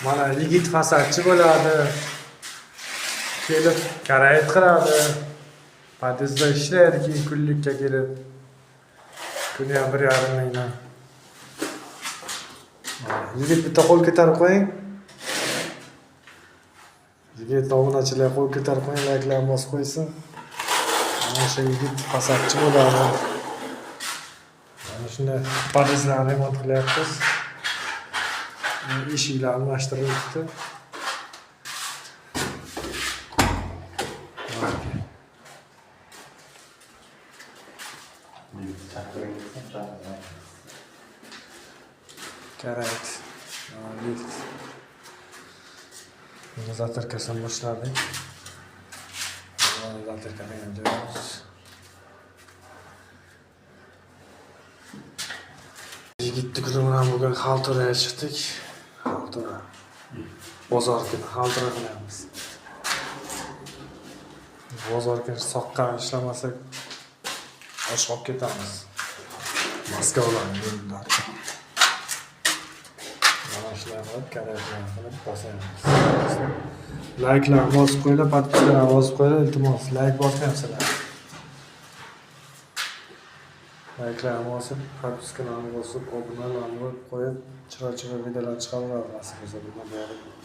Mana yigit fasadchi bo'ladi. Kelib karait qiladi. Podyezdda ishlaydi, keyin kunlikka kelib. Kuni ham 1,5 mingdan. Mana, yigit, bitta qo'l ko'tarib qo'ying. Yigit, obunachilar, qo'l ko'tarib qo'ying, layklarni bosib qo'ysin. Mana shu yigit fasadchi bo'ladi. Mana shunday podyezdlarni remont qilyapmiz. Eshiklar almashtirilibdi. Karait. Lift. Buni затырка sini boshladik. Затырка qilgan joyimiz. Yigitni kuni bilan bugun xalturaga chiqdik. Xaltura. Bozor kuni xaltura qilyapmiz. Bozor kuni soqqa ishlamasak, och qolib ketamiz. Moskvalarni yo'llari. Mana shular qilib, karatlarni qilib bosamiz. Layklar bosib qo'yinglar, подписка lar bosib qo'yinglar, iltimos. Layk bosmayapsizlar. Layklarni bosib, подписка larni bosib, obunalarni qo'yib, chiroyli chiroyli videolar chiqarib nasib bo'lsa bundan buyog'i.